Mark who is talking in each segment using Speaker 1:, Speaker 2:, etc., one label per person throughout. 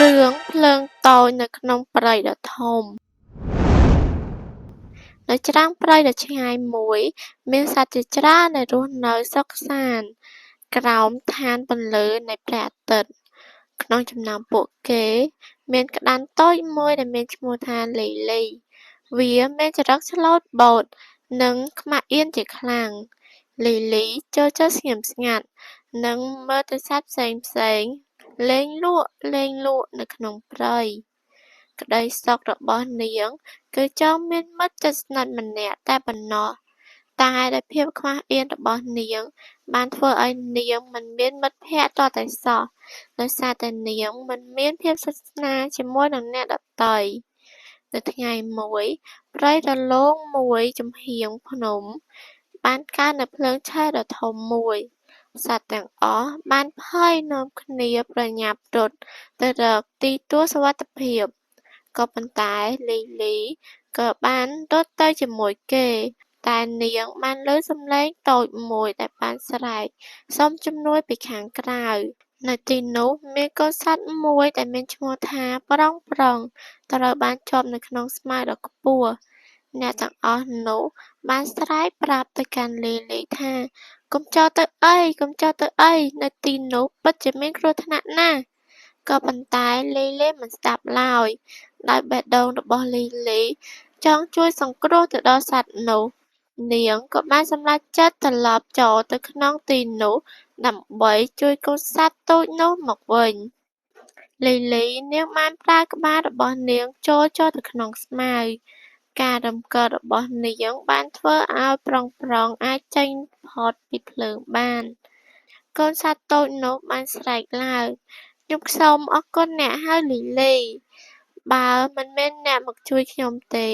Speaker 1: រឿងភ្លើងតូចនៅក្នុងព្រៃដ៏ធំ នៅច្រាំងព្រៃដ៏ឆ្ងាយមួយ មានសត្វជាច្រើនដែលរស់នៅសុខសាន្តក្រោមឋានពន្លឺនៃព្រះអាទិត្យ ក្នុងចំណោមពួកគេ មានក្តាន់តូចមួយដែលមានឈ្មោះថា លីលី វាមានចរិតស្លូតបូត និងខ្មាសអៀនជាខ្លាំង លីលីចូលចិត្តស្ងៀមស្ងាត់ និងមើលតែសត្វផ្សេងៗលេងលក់លេងលក់នៅក្នុងព្រៃ ក្តីសុខរបស់នាងគឺចង់មានមិត្តជិតស្និទ្ធម្នាក់តែប៉ុណ្ណោះ តែដោយភាពខ្មាសអៀនរបស់នាងបានធ្វើឲ្យនាងមិនមានមិត្តភក្តិទាល់តែសោះ ដោយសារតែនាងមិនមានភាពស្និទ្ធស្នាលជាមួយនឹងអ្នកដទៃ នៅថ្ងៃមួយ ព្រៃរលោងមួយចំហៀងភ្នំបានកើតនូវភ្លើងឆេះដ៏ធំមួយ សត្វទាំងអស់បានភ័យនាំគ្នាប្រញាប់រត់ទៅរកទីទួលសុវត្ថិភាព ក៏ប៉ុន្តែលីលីក៏បានរត់ទៅជាមួយគេ តែនាងបានឮសំឡេងតូចមួយដែលបានស្រែកសុំជំនួយពីខាងក្រៅ នៅទីនោះមានកូនសត្វមួយដែលមានឈ្មោះថា ប្រុងប្រុង ត្រូវបានជាប់នៅក្នុងស្មៅដ៏ខ្ពស់ អ្នកទាំងអស់នោះបានស្រែកប្រាប់ទៅកាន់លីលីថា កុំចូលទៅអី កុំចូលទៅអី នៅទីនោះពិតជាមានគ្រោះថ្នាក់ណាស់ ក៏ប៉ុន្តែលីលីមិនស្ដាប់ឡើយ ដោយបេះដូងរបស់លីលីចង់ជួយសង្គ្រោះទៅដល់សត្វនោះ នាងក៏បានសម្រេចចិត្តត្រឡប់ចូលទៅក្នុងទីនោះដើម្បីជួយកូនសត្វតូចនោះមកវិញ លីលីនាងបានប្រើក្បាលរបស់នាងចូលចុះទៅក្នុងស្មៅ ការរំកិលរបស់នាងបានធ្វើឲ្យប្រុងៗអាចចេញផុតពីភ្លើងបាន កូនសត្វតូចនោះបានស្រែកឡើង ខ្ញុំសូមអរគុណអ្នកហើយលីលី បើមិនមានអ្នកមកជួយខ្ញុំទេ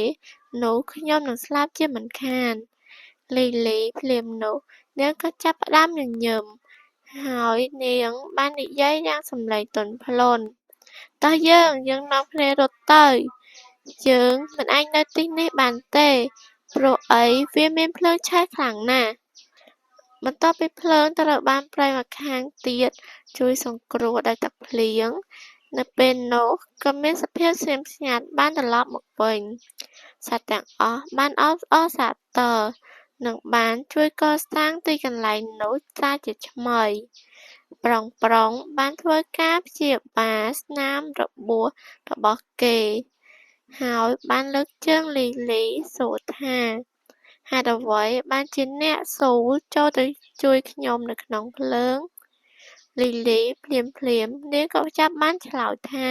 Speaker 1: នោះខ្ញុំនឹងស្លាប់ជាមិនខាន លីលីភ្លាមនោះនាងក៏ចាប់ផ្ដើមញញឹម ហើយនាងបាននិយាយយ៉ាងសំឡេងទន់ភ្លន់ តោះយើង យើងនាំគ្នារត់ទៅ យើងមិនអាចនៅទីនេះបានទេ ព្រោះអីវាមានភ្លើងឆេះខ្លាំងណាស់ បន្ទាប់ពីភ្លើងត្រូវបានព្រៃម្ខាងទៀតជួយសង្គ្រោះដោយទឹកភ្លៀង នៅពេលនោះក៏មានសភាពស្ងៀមស្ងាត់បានត្រឡប់មកវិញ សត្វទាំងអស់បានអបអរសាទរ និងបានជួយកសាងទីកន្លែងនោះសាជាថ្មី ប្រុងៗបានធ្វើការព្យាបាលស្នាមរបួសរបស់គេ ហើយបានលើកជើងលីលីសួរថា ហេតុអ្វីបានជាអ្នកស៊ូចូលទៅជួយខ្ញុំនៅក្នុងភ្លើង? លីលីភ្លាមៗនាងក៏ចាប់បានឆ្លើយថា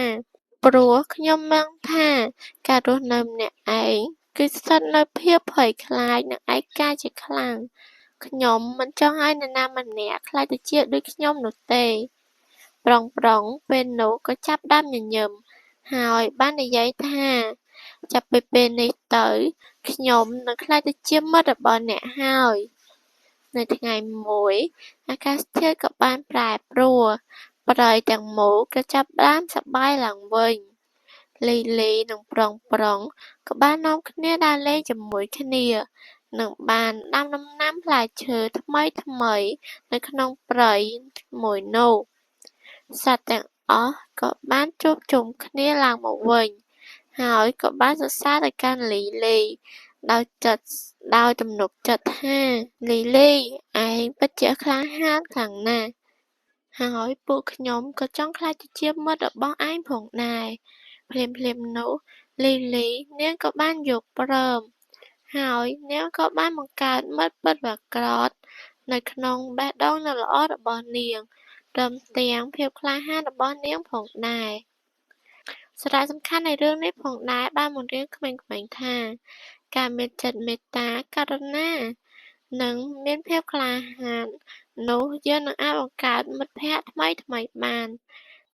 Speaker 1: ព្រោះខ្ញុំដឹងថាការរស់នៅម្នាក់ឯងគឺស្ថិតនៅភាពភ័យខ្លាចនិងឯកាជាខ្លាំង ខ្ញុំមិនចង់ឲ្យនរណាម្នាក់ក្លាយទៅជាដូចខ្ញុំនោះទេ ប្រុងៗពេលនោះក៏ចាប់ផ្ដើមញញឹម ហើយបាននិយាយថា ចាប់ពីពេលនេះទៅ ខ្ញុំនឹងក្លាយទៅជាមិត្តរបស់អ្នកហើយ នៅថ្ងៃមួយ អាកាសធាតុក៏បានប្រែប្រួល ព្រៃទាំងមូលក៏ចាប់ផ្ដើមសប្បាយឡើងវិញ លីលីនិងប្រុងៗក៏បាននាំគ្នាដើរលេងជាមួយគ្នា និងបានដាំដំណាំផ្លែឈើថ្មីៗនៅក្នុងព្រៃមួយនោះ សត្វទាំងអស់ក៏បានជួបជុំគ្នាឡើងមកវិញ ហើយក៏បានសរសើរទៅកាន់លីលីដោយចិត្តដោយទំនុកចិត្តថា លីលី ឯងពិតជាក្លាហានខ្លាំងណាស់ ហើយពួកខ្ញុំក៏ចង់ក្លាយទៅជាមិត្តរបស់ឯងផងដែរ ភ្លាមៗនោះ លីលីនាងក៏បានយល់ព្រម ហើយនាងក៏បានបង្កើតមិត្តពិតប្រាកដនៅក្នុងបេះដូងដ៏ល្អរបស់នាង ព្រមទាំងភាពក្លាហានរបស់នាងផងដែរ សារៈសំខាន់នៃរឿងនេះផងដែរបានបង្រៀនក្មេងៗថា ការមានចិត្តមេត្តាករុណា និងមានភាពក្លាហាន នោះយើងនឹងអាចបង្កើតមិត្តភក្តិថ្មីៗបាន